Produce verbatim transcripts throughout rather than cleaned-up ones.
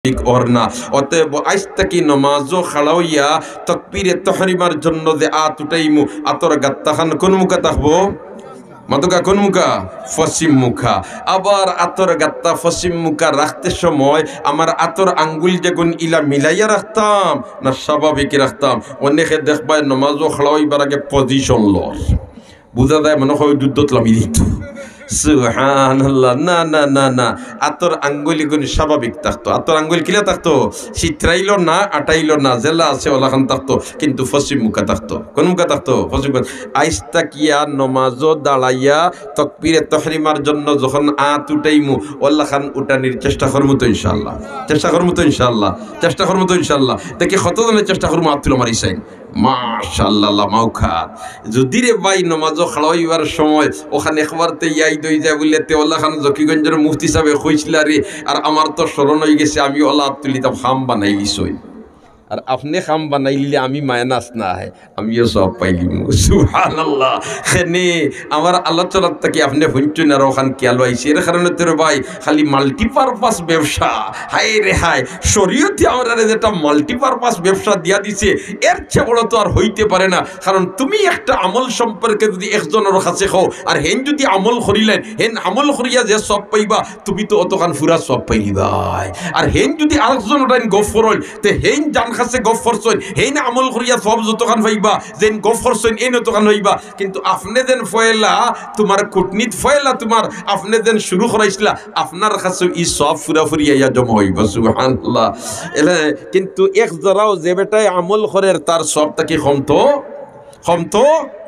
ঠিক অর না। অতএব আইজ থাকি নমাজো খাড়া অইয়া তকবীরে তহরিমার জন্য যে আত উঠাইমু, আতর গাত্তাখান কোন মুখা থাকবো? মাতকা কোন মুখা? পশ্চিম মুখা। আবার আতর গাত্তা পশ্চিম মুখা রাখতে সময় আমার আতর আঙ্গুল যেগুন ইলা মিলাইয়া রাখতাম না স্বাভাবিক রাখতাম? অনেকে দেখবায় নমাজো খাড়া অইবার আগে পজিশন লর, বুঝা যায় মনে হয় যুদ্ধত লামি দিত। সুবহানাল্লাহ। না, না, না, না। আতর আঙ্গুল ইগুন স্বাভাবিক থাকতো। আতর আঙ্গুল কিলা থাকতো? সিতরাইলো না, আটাইলো না, যেলা আছে ওলাখান থাকতো, কিন্তু পশ্চিম মুখা থাকতো। কোন মুখা থাকতো? পশ্চিম মুখা। আইজ থাকিয়া নমাজো দাঁড়াইয়া তকবীরে তহরিমার জন্য যখন আত উঠাইমু, ওলাখান উঠানির চেষ্টা করমু তো ইনশাআল্লাহ। চেষ্টা করমু তো ইনশাআল্লাহ। চেষ্টা করমু তো ইনশাআল্লাহ। দেখি কতজনে চেষ্টা করমু, আত তুলো মারি চাইন। মাশাআল্লাহ, লামাও খাত। যদি রে ভাই নমাজো খাড়া অইবার সময় ওখান একবার তে ইয়াদ অই যায় বুলে, তে ওলাখান জকিগঞ্জর মুফতি সাবে কইছিলা রে, আর আমার তো স্মরণ অই গেছে, আমি ওলা আত তুলিতাম, খাম বানাইলিছইন। আর আপনে খাম বানাইলিলে আমি মাইনাস না হয়, আমিও সওয়াব পাইলিমু। সুবহানাল্লাহ। খেনে আমার আলোচনার থাকি আপনে হুনছইন আর ওখান কিয়ালো আইছে। এর কারণে তো রে ভাই খালি মাল্টিপারপাস ব্যবসা। হায় রে হায়, শরীয়তে আমরারে যেটা মাল্টিপারপাস ব্যবসা দিয়া দিছে, এর চেয়ে বড় তো আর হইতে পারে না। কারণ তুমি একটা আমল সম্পর্কে যদি একজনর কাছে কও, আর হেন যদি আমল করিলাইন, হেন আমল করিয়া যে সওয়াব পাইবা, তুমি তো অতখান ফুরা সওয়াব পাইলিবায়। আর হেন যদি আরেকজনর টাইন গফ করইন, তে হেন যান কাছে গফ করছইন, হেন আমল করিয়া সওয়াব যতখান পাইবা, যেন গফ করছইন, এইন অতখান পাইবা। কিন্তু আপনে যেন পয়লা, তুমার কুটনিত পয়লা, তুমার, আপনে যেন শুরু করাইছলা, আপনার কাছে ই সওয়াব পুরাপুরি আইয়া জমা অইবো। সুবহানাল্লাহ। এলে কিন্তু এক জরাও যে বেটায় আমল করের, তার সওয়াব থাকি কম তো, কম তো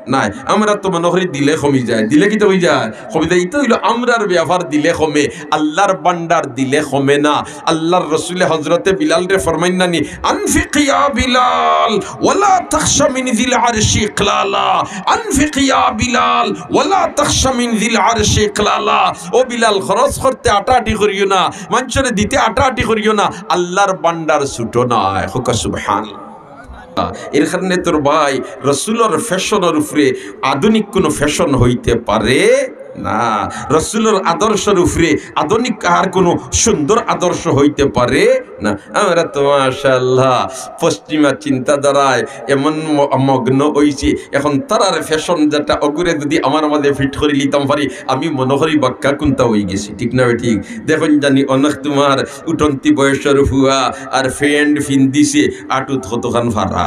নাই। আমরা তো মনে করি দিলে কমি যায়, দিলে কিতা অই যায়? কমি যায়। ইটা অইলো আমরার ব্যাপার, দিলে কমে, আল্লার ভান্ডার দিলে কমে না। আল্লার রসুলে হজরতে বিলালরে ফরমাইন না নি, "আনফিক ইয়া বিলাল, ওয়ালা তাখশা মিন যিল আরশি ইকলালা, আনফিক ইয়া বিলাল, ওয়ালা তাখশা মিন যিল আরশি ইকলালা।" ও বিলাল, খরচ করতে আটাআটি করিও না, মানষরে দিতে আটাআটি করিও না, আল্লার ভান্ডার ছুটো নায়। কউক্কা সুবহানাল্লাহ। এর কারণে তো রে ভাই রসুলর ফ্যাশনর উপরে আধুনিক কোনো ফ্যাশন হইতে পারে না, রসুলর আদর্শর উপরে আধুনিক আর কোনো সুন্দর আদর্শ হইতে পারে না। আমরা তো মাশাআল্লাহ পশ্চিমা চিন্তাধারায় এমন ম-, মগ্ন অইছি, এখন তারার ফ্যাশন যেটা অগুরে যদি আমার মাঝে ফিট করি লিতাম পারি, আমি মনে করি বাক্কা কুন্তা অই গেছি, ঠিক না বেঠিক? দেখইন জানি অনেক তুমার উঠন্তি বয়সর ফুয়া আর প্যান্ট ফিন্দিছে, আটুত কতখান ফাড়া।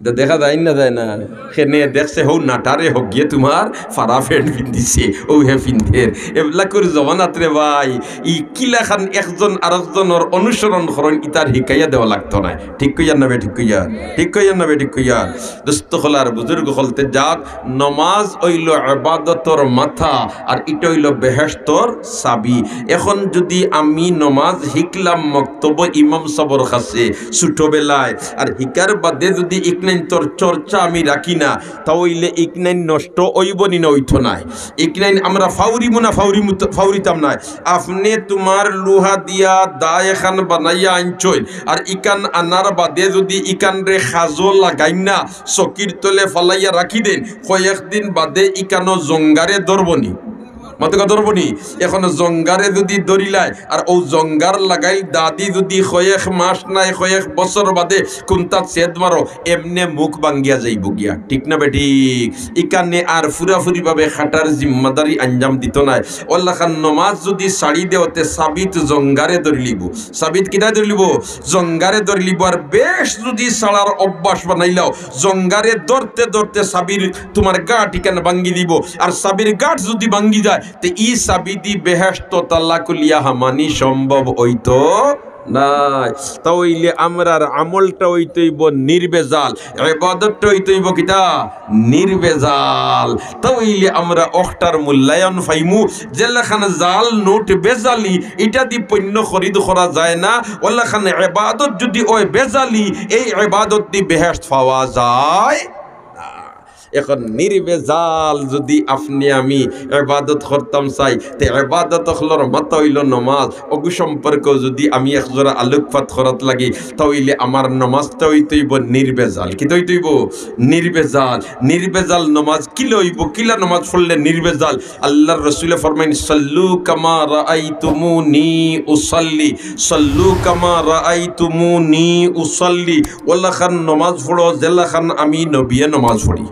ইটা দেখা যায় না, যায় না? খেনে দেখছে, হউ নাটারে হগিয়ে তুমার ফাড়া প্যান্ট ফিন্দিছে, অউ হে ফিন্দের। এবলা করি জমানাত রে ভাই, ই কিলাখান একজন আরকজনর অনুসরণ করইন, ইতার হিকাইয়া দেওয়া লাগতো নায়। ঠিক কইয়ার না বেঠিক কইয়ার? ঠিক কইয়ার না বেঠিক কইয়ার? দোস্ত অকল আর বুজুর্গ অকল, তে যাক, নমাজ অইলো ইবাদতর মাথা, আর ইটা অইলো বেহেশতর চাবি। এখন যদি আমি নমাজ হিকলাম মক্তব ইমাম সাবর কাছে ছোটবেলায়, আর হিকার বাদে যদি ইকনাইন্তর চর্চা আমি রাখি না, তা অইলে ইকনাইন নষ্ট অইবো নি না অইতো নায়? ইকনাইন আমরা ফাউরিমু না ফাউরিমু-, ফাউরিতাম নায়? আপনে তুমার লুহা দিয়া দা এখান বানাইয়া আনছইন, আর ইখান আনার বাদে যদি ইখানরে কাজো লাগাইন না, চকির তলে ফালাইয়া রাখি দেইন, কয়েকদিন বাদে ইখানো জঙ্গারে ধরবো নি? মাতকা ধরবো নি? এখন জঙ্গারে যদি ধরিলায়, আর অউ জঙ্গার লাগাইল দাদি যদি কয়েক মাস নায় কয়েক বছর বাদে কুন্তা ছেদ মারো, এমনে মুখ ভাঙ্গিয়া যাইবো গিয়া, ঠিক না বেঠিক? ইখানে আর পুরাপুরি ভাবে খাটার জিম্মাদারি আঞ্জাম দিতো নায়। অলাখান নমাজ যদি ছাড়ি দেও, তে সাবিত জঙ্গারে ধরিলিবো। সাবিত কিতায় ধরিলিবো? জঙ্গারে ধরিলিবো। আর বেশ যদি ছাড়ার অভ্যাস বানাইলাও, জঙ্গারে ধরতে ধরতে সাবির তুমার গাট ইখান ভাঙ্গি দিবো। আর সাবির গাট যদি ভাঙ্গি যায়, তে ই সাবিদি বেহেশতো তালা খুলিয়া হামানি সম্ভব অইতো নায়। তা অইলে আমরার আমলটা অইতো অইবো নির্ভেজাল, ইবাদতটা অইতো অইবো কিতা? নির্ভেজাল। তা অইলে আমরা অখটার মূল্যায়ন পাইমু, যেলাখান জাল নোট বেজালি, ইটা দি পণ্য খরিদ করা যায় না, অলাখান ইবাদত যদি অয় বেজালি, এই ইবাদত দি বেহেশত পাওয়া যায় না। এখন নির্ভেজাল যদি আপনে আমি ইবাদত করতাম চাই, তে ইবাদত অকলর মাথা অইলো নমাজ। অগু সম্পর্কেও যদি আমি একজরা আলোকপাত করাত লাগি, তা অইলে আমার নমাজটা অইতো অইবো নির্ভেজাল। কিতা অইতো অইবো? নির্ভেজাল। নির্ভেজাল নমাজ কিলা অইবো? কিলা নমাজ পড়লে নির্ভেজাল? আল্লার রসুলে ফরমাইন, "সাল্লু কামা রাআইতুমুনি উসাল্লি, সাল্লু কামা রাআইতুমুনি উসাল্লি।" অলাখান নমাজ পড়ো, যেলাখান আমি নবিয়ে নমাজ পড়ি।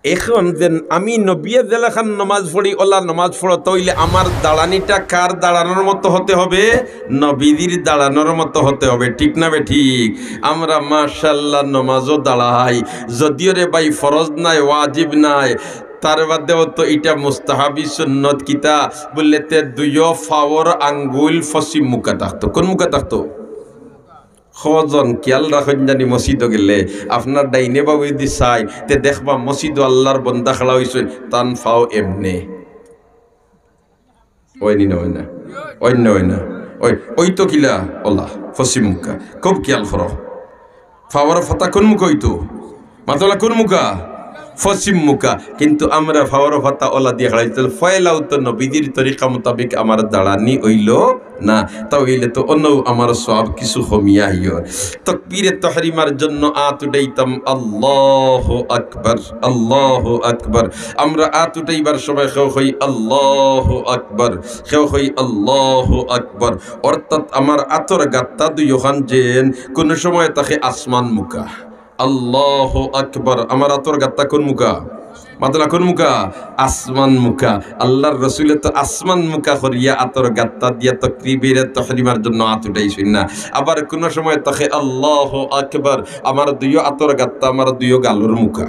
এখন যেন আমি নবিয়ে যেলাখান নমাজ পড়ি, অলা নমাজ পড়ো, তা অইলে আমার দাঁড়ানিটা কার দাঁড়ানোর মতো হতে হবে? নবীজির দাঁড়ানোর মতো হতে হবে। ঠিক না বেঠিক? আমরা মাশাআল্লাহ নমাজও দাঁড়াই, যদিও রে ভাই ফরজ নায়, ওয়াজিব নায়, তার বাদেও তো ইটা মুস্তাহাবি সুন্নত। কিতা বুললে, তে দুইও পাওর আঙ্গুল পশ্চিম মুখা থাকতো। কোন মুখা থাকতো? কয়জন খিয়াল রাখইন জানি মসজিদো গেলে, আপনার ডাইনে বাউয়ে যদি চাইন, তে দেখবা মসজিদো আল্লার বন্দা খাড়া অইছইন, তান পাও এমনে। অইনি না, অয় না? অইন না, অয় না? অই, অইতো কিলা? অলা, পশ্চিম মুখা। খুব খিয়াল করো। পাওর পাতা কোন মুখা অইতো? মাতলা কোন মুখা? পশ্চিম মুখা। কিন্তু আমরা পাওর পাতা অলা দিয়া খাড়া অইতো। পয়লাউ তো নবীজির তরিকা মোতাবেক আমার দাঁড়ানি অইলো না, তা অইলে তো অনউ আমার সওয়াব কিছু কমিয়া আইয়ো। তকবীরে তহরিমার জন্য আত উঠাইতাম, আল্লাহু আকবার, আল্লাহু আকবার। আমরা আত উঠাইবার সময় কেউ কই আল্লাহু আকবার, কেউ কই আল্লাহু আকবার। অর্থাৎ আমার আতর গাত্তা দুইওখান যেন কোনো সময় থাকে আসমান মুখা। আল্লাহু আকবার। আমার আতর গাত্তা কোন মুখা? মাতলা কোন মুখা? আসমান মুখা। আল্লার রসুলে তো আসমান মুখা করিয়া আতর গাত্তা দিয়া তকবীরে তহরিমার জন্য আত উঠাইছইন না। আবার কোনো সময় থাকে আল্লাহু আকবার, আমার দুইও আতর গাত্তা, আমার দুইও গালর মুখা।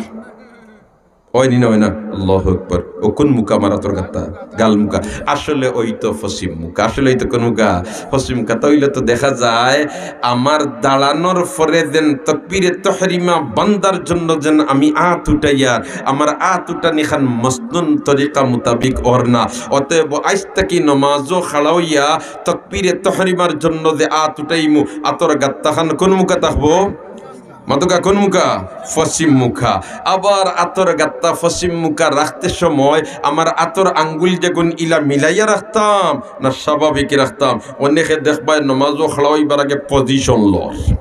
অয়নি না, অয় না? আল্লাহু আকবার। অউ কোন মুখা আমার আতর গাত্তা? গাল মুখা। আসলে অইতো পশ্চিম মুখা। আসলে অইতো কোন মুখা? পশ্চিম মুখা। তা অইলে তো দেখা যায় আমার দাঁড়ানোর পরে যেন তকবীরে তহরিমা বান্দার জন্য যেন আমি আত উঠাইয়ার, আমার আত উঠানিখান মসনুন তরিকা মোতাবিক অর না। অতএব আইজ থাকি নমাজো খাড়া অইয়া তকবীরে তহরিমার জন্য যে আত উঠাইমু, আতর গাত্তাখান কোন মুখা থাকবো? মাতকা কোন মুখা? পশ্চিম মুখা। আবার আতর গাত্তা পশ্চিম মুখা রাখতে সময় আমার আতর আঙ্গুল যেগুন ইলা মিলাইয়া রাখতাম না স্বাভাবিক রাখতাম? অনেকে দেখবায় নমাজো খাড়া অইবার আগে পজিশন লর,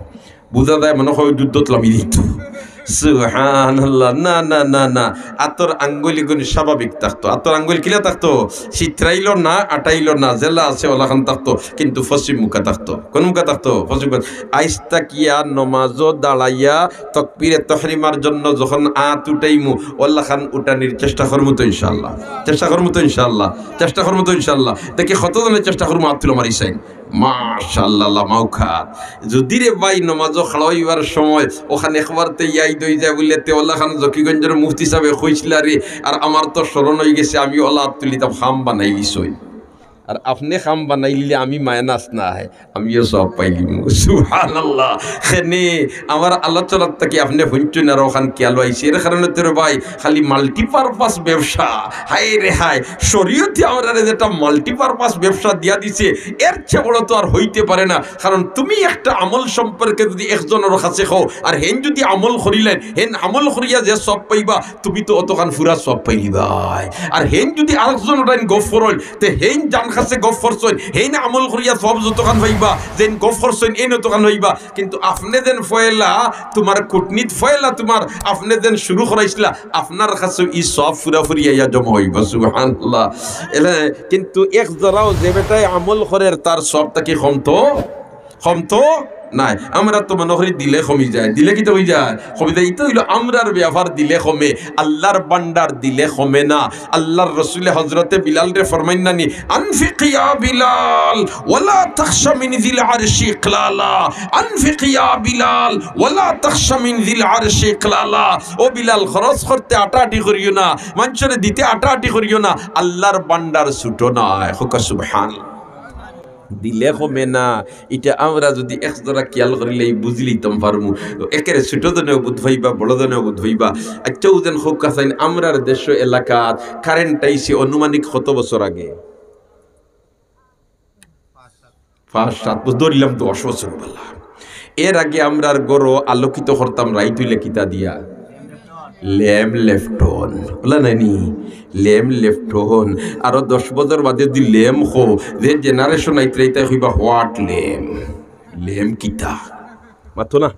বুঝা যায় মনে হয় যুদ্ধত লামি দিত। সুবহানাল্লাহ। না, না, না, না। আতর আঙ্গুল ইগুন স্বাভাবিক থাকতো। আতর আঙ্গুল কিলা থাকতো? সিতরাইলো না, আটাইলো না, যেলা আছে অলাখান থাকতো, কিন্তু পশ্চিম মুখা থাকতো। কোন মুখা থাকতো? পশ্চিম মুখা। আইজ থাকিয়া নমাজো দাঁড়াইয়া তকবীরে তহরিমার জন্য যখন আত উঠাইমু, অলাখান উঠানির চেষ্টা করমু তো ইনশাআল্লাহ। চেষ্টা করমু তো ইনশাআল্লাহ। চেষ্টা করমু তো ইনশাআল্লাহ। দেখি কতজনে চেষ্টা করমু, আত তুলো মারি চাইন। মাশাআল্লাহ, লামাও খাত। যদি রে ভাই নমাজো খাড়া অইবার সময় অখান একবার তে ইয়াদ অই যায় বুলে, তে অলাখান জকিগঞ্জর মুফতি সাবে কইছলা রে, আর আমার তো স্মরণ অই গেছে, আমি অলা আত তুলিতাম, কাম বানাইলিছইন। আর আপনে কাম বানাইলে আমি মাইনাস না হয়, আমিও সওয়াব পাইলিমু। সুবহানাল্লাহ। কেনে আমার আলোচনাত থাকি আপনে হুনছইন আর অখান খিয়াল অইছে। এর কারণে তো রে ভাই খালি মাল্টিপারপাস ব্যবসা, হায় রে হায়, শরীয়তে আমরারে যেটা মাল্টিপারপাস ব্যবসা দিয়া দিছে, এর চেয়ে বড় তো আর হইতে পারে না। কারণ তুমি একটা আমল সম্পর্কে যদি একজনর কাছে কও, আর হেন যদি আমল করিলাইন, হেন আমল করিয়া যে সওয়াব পাইবা, তুমি তো অতখান পুরা সওয়াব পাইলিবায়। আর হেন যদি আরেকজনর টাইন গফ করইন, তে হেন যান কাছে গফ করছইন, হেন আমল করিয়া সওয়াব যতখান পাইবা, যেন গফ করছইন, এইন অতখান পাইবা। কিন্তু আপনে যেন পয়লা তুমার কুটনিত, পয়লা তুমার, আপনে যেন শুরু করাইছলা, আপনার কাছেও ই সওয়াব পুরাপুরি আইয়া জমা অইবো। সুবহানাল্লাহ। এলে কিন্তু এক জরাও যে বেটায় আমল করের, তার সওয়াব থাকি কমতো, কমতো নায়। আমরা তো মনে করি দিলে কমি যায়, দিলে কিতা অই যায়? কমি যায়। ইটা অইলো আমরার ব্যাপার, দিলে কমে, আল্লার ভান্ডার দিলে কমে না। আল্লার রসুলে হজরতে বিলালরে ফরমাইন না নি, "আনফিক ইয়া বিলাল, ওয়ালা তাখশা মিন যিল আরশি ইকলালা। আনফিক ইয়া বিলাল, ওয়ালা তাখশা মিন যিল আরশি ইকলালা।" ও বিলাল, খরচ করতে আটাআটি করিও না, মানষরে দিতে আটাআটি করিও না। আল্লার ভান্ডার ছুটো নায়। কউক্কা সুবহানাল্লাহ। দিলে কমে না, ইটা আমরা যদি এক জরা খিয়াল করিলে বুঝিলিতাম পারমু। একেরে ছুটো জনেও বুঝ পাইবা, বড় জনেও বুঝ পাইবা। আইচ্ছা, অউ যেন কউক্কা চাইন, আমরার দেশো এলাকাত কারেন্ট আইছে আনুমানিক কত বছর আগে? পাঁচ সাত বছর, ধরিলাম দশ বছর বালা। এর আগে আমরার ঘরো আলোকিত করতাম রাইত অইলে কিতা দিয়া? লেম লেফটন, অলা নায়নি? লেম লেফটন। আরো দশ বছর বাদে যদি লেম কও, যে generation আইতরা ইতায় কইবা, "What লেম? লেম কিতা?" মাতো না,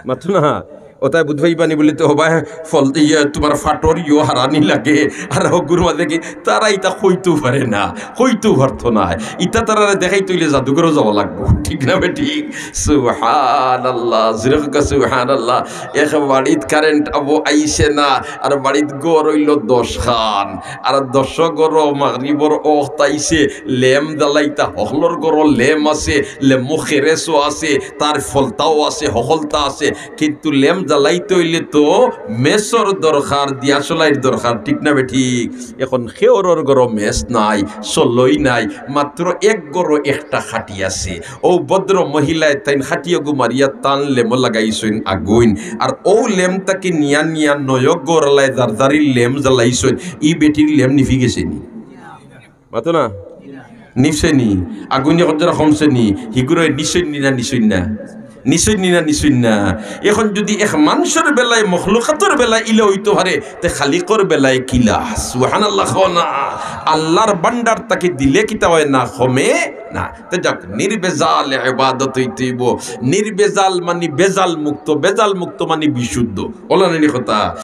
মাতো না। অতায় বুঝ পাইবানি বুলে তো হবায় ফল, ইয়ে, তুমার ফাটর ইয়ো হারানি লাগে। আর হগুর মাঝে কি, তারা ইতা কইতেও পারে না, কইতেও পারতো না। ইতা তারারে দেখাইতে অইলে জাদুঘরো যাওয়া লাগবো, ঠিক না বেঠিক? সুবহানাল্লাহ, জোরে কউক্কা সুবহানাল্লাহ। এক বাড়িত কারেন্ট আবো আইছে না, আর বাড়িত ঘর অইলো দশ খান, আর দশ ঘরো মাগরিবর অক্ত আইছে, লেম জ্বালাইতা, হকলর ঘরো লেম আছে, লেমো খেরেসও আছে, তার ফলতাও আছে, হকলতা আছে, কিন্তু লেম জ্বালাইতে অইলে তো মেসর দরকার, দিয়াশলাইর দরকার, ঠিক না বেঠিক? এখন খেওরর ঘরো মেস নাই, চলই নাই, মাত্র এক ঘরো একটা খাটি আছে। অউ ভদ্র মহিলায় তাইন খাটিওগু মারিয়া তান লেমো লাগাইছইন আগুইন, আর অউ লেম থাকি নিয়া নিয়া নয় ঘরআলায় যার যারির লেম জ্বালাইছইন। ই বেটির লেম নিভি গেছেনি? মাতো না? নিভছেনি? আগুইন অখন যেরা কমছেনি, হিগুরে নিছইন নি না নিছইন না? নিছইন নি না নিছইন না? এখন যদি এক মানষর বেলায়, মখলুকাতর বেলায় ইলা অইতো পারে, তে খালিকর বেলায় কিলা? সুবহানাল্লাহ কও না। আল্লার ভান্ডার থাকি দিলে কিতা অয় না, কমে না। তে যাউক, নির্ভেজাল ইবাদত অইতে অইবো। নির্ভেজাল মানি ভেজাল মুক্ত, ভেজাল মুক্ত মানি বিশুদ্ধ। অলা নায়নি কথা?